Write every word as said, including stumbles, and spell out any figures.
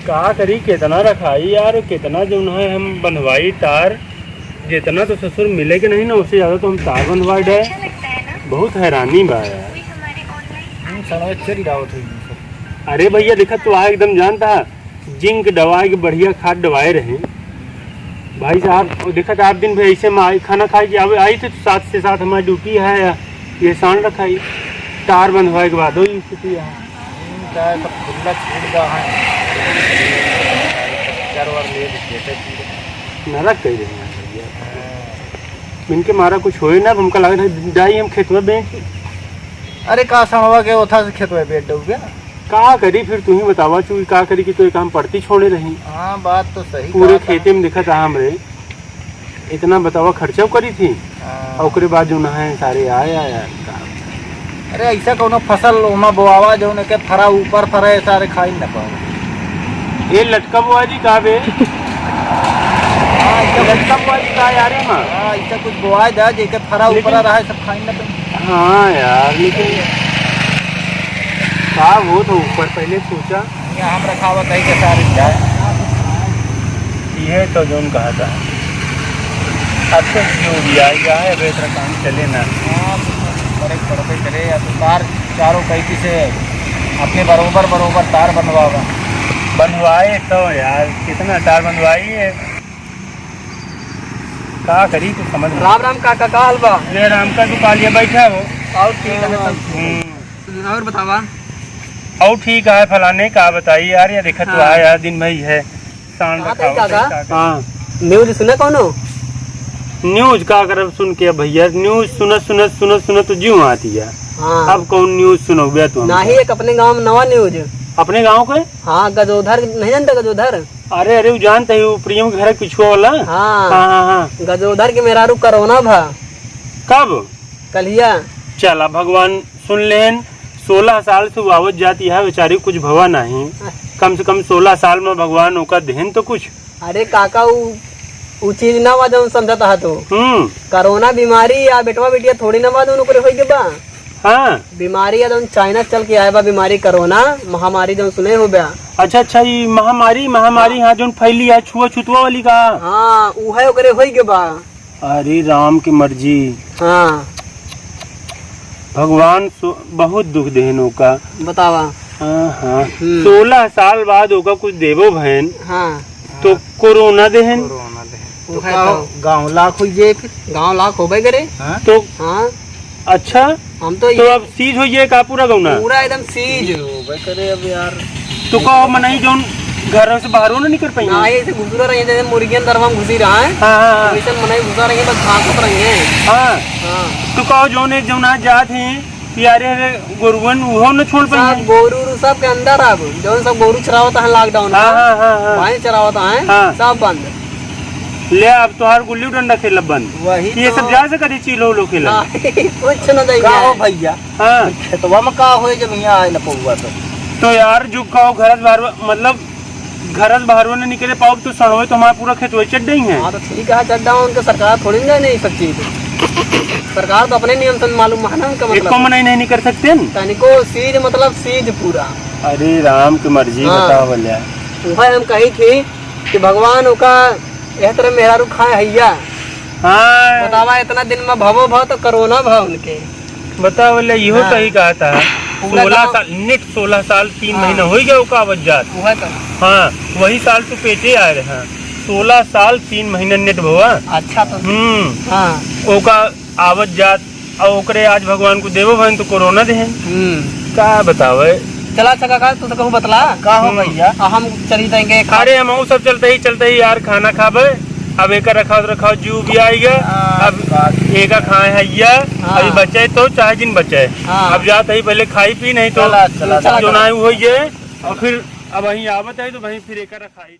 का करी, केतना रखाई यार, केतना जौन है हम बंधवाई तार, जेतना तो ससुर मिले के नहीं ना, उससे ज्यादा तो हम तार बंधवाए डे। बहुत हैरानी बा यार। हम्म, सड़वा चल रहा हो तो। अरे भैया, देखा तो आ एकदम जानता है, जिंक दवाई के बढ़िया खाद दवाए रहे। भाई साहब, वो देखा था आप दिन भर ऐसे में आई, खाना खाए के आवे, आई थे तो साथ से साथ हमारी ड्यूटी है, ये सांड रखा ही। तार बंधवाए के बाद वही स्थिति है। हम्म, का है, सब खुला छूट गया है। चार बार ले लेते थे। नरक कह रहे हैं भैया। हाँ। इनके मारा कुछ होए ना, अब हमका लगा था जाई हम खेतवा बेच। अरे का सड़वा के ओथा से खेतवा बेच दऊ क्या? का करी फिर, तू ही बतावा चू, का करी कि तो एक हम पड़ती छोड़े रही। हाँ, बात तो सही पूरे कहा था। खेते में देखा था हमरे, इतना बतावा खर्चा करी थी। हाँ। और ओकरे बाद जो ना है सारे आए, आए, आए, का? अरे ऐसा कोनो फसल ओमा बोआवा जौन के फरा ऊपर फरा है, सारे खाई न पाओ। ये लटका बोआ जी का बे? हाँ, ऐसा लटका बोआ जी का यार है माँ? हाँ, ऐसा कुछ बोआ जा जेके फरा लेकिन ऊपर रहा है, सब खाई न पाओ। हाँ यार, लेकिन का वो तो ऊपर पहले सोचा। यहाँ हम रखावत है के सारे जाए। ये तो जौन कहा था। अब तो जो भी आएगा है, अब इतना काम चले ना। हाँ, तो करे, करबे करे, या तो तार चारों कैंची से अपने बरोबर, बरोबर तार बंधवावा। बंधवाए तो यार, कितना तार बंधवाई है। का करी, कुछ समझ में राम राम काका, का हाल बा? अरे राम का, तू कालिया बैठा हो। और ठीक है सब। हम्म। और बतावा। और ठीक है, फलाने का बताई यार, ये देखा तो हाँ। आया दिन में ही है। सांड कहाँ रखा तई हुआ काका? है, का करी? हाँ। न्यूज सुने कौनो? न्यूज का करब सुन के भैया, न्यूज सुनत, सुनत, सुनत, सुनत तो जीव आती है। हाँ। अब कौन न्यूज सुनोगे तुम? नाही, एक अपने गाँव में नवा न्यूज। अपने गाँव के? हाँ, गजोधर, नहीं जानते गजोधर? अरे, अरे, वो जानते ही, वो प्रियम के घर के पिछुआ वाला? हाँ। हाँ, हाँ, हाँ। गजोधर के मेहरारू कोरोना भा। कब? कलिया। चला, भगवान सुन लेन, सोलह साल से वो आवत जाती है, बेचारी कुछ भवा नहीं। कम से कम सोलह साल में भगवान ओका देहन तो कुछ। अरे काका, उ, उ चीज ना बा जौन समझत हा तू। हम्म। कोरोना बीमारी या बेटवा बेटिया थोड़ी ना बा जौन ओकरे होई के बा। हाँ। बीमारी या जौन चाइना चल के आए बा बीमारी, कोरोना महामारी जौन सुने हो बा। अच्छा, अच्छा, ई महामारी, महामारी, हाँ। हाँ, जौन फैली है छुआ छुतवा वाली का। हाँ, उहे ओकरे होई के बा। अरे राम की मर्जी। हाँ। भगवान सो-, बहुत दुख देहन ओका। बतावा। हाँ, हाँ। हम्म। सोलह साल बाद ओका कुछ देबो भैन, हाँ। तो कोरोना देहन। कोरोना देहन। तो उहे का हो, तो। गाँव लाख हुई जाए फिर? गाँव लाख होबे करे। हाँ? तो हाँ। अच्छा, हम तो तो ये अब सीज हो जाए का पूरा गौना? पूरा एकदम सीज। ये होबे करे अब यार। तो का मनई जौन घर से बाहरो ना निकल पाई? ना, ऐसे घुसुरा रही, जैसे मुर्गियन दरवा में घुसी रहा है। हाँ, हाँ, हाँ। वैसे मनई घुसा रही, बस भागत रही है। हाँ। हाँ। तो का जौन एक जौन आज जात हैं, प्यारे हरे गोरुअन, उहो न छोड़ पाई सब हैं। गोरू उरू सब के अंदर अब, जौन सब गोरू चरावत हैं lockdown हाँ, में, हाँ, हाँ, हाँ। भैंस चरावत हैं, हाँ। सब बंद। ले, अब तोहार गुल्ली डंडा खेलब बंद। वही ये तो। सब जा से करी चीलो उलो खेलब। नहीं, कुछ न देंगे। का हो भैया? हाँ। खेतवा में का होए जब यहाँ आए न पौवा तो? तो यार, जो का हो, घर से बाहर, मतलब, घर से बाहर न निकले पाओ तो सड़वे तो हमारा पूरा खेतवा चट गई है। हाँ, तो ठीक है, चट जाओ, उनके सरकार थोड़ी ना नहीं सब चीज। सरकार तो अपने नियम से मालूम है ना उनका मतलब। एको मनई नहीं निकल सकते न? तनिको सीज मतलब सीज पूरा। अरे राम की मर्जी हाँ। बताओ भैया। वह हम कही थी कि भगवान ओका एह तरह मेहरारू खाए हैया। हाँ। बतावा, इतना दिन में भवो भव तो कोरोना भव उनके। बताओ ले, इहो हाँ। सही कहा था। पूरा सोलह गाँव साल, नेट सोलह साल, तीन हाँ। महीना हो गया ओका आवत जात। उहे तो। हाँ, वही साल तो पेटे आए रहे। सोलह साल, तीन महीना नेट भवा। अच्छा तो। हम्म। हाँ। ओका आवत जात, और ओकरे आज भगवान को देवो भवन तो कोरोना देहन। हम्म। का बतावे? चला अच्छा काका, तू तो कहूँ बतला। का हो हम्म। भैया? आ, हम चली जाएंगे खा- अरे हम सब चलते ही, चलते ही यार खाना खाबे। अब एकर रखाव रखाव जीव भी आई गया। हाँ, अब बात एका खाए है या हाँ। अभी बचे तो चाहे जिन बचे। हाँ। अब जात ही पहले खाई पी, नहीं तो चला, चला, जो चला। ना हो ये। और फिर अब वहीं आवत है तो वहीं फिर एकर रखाई।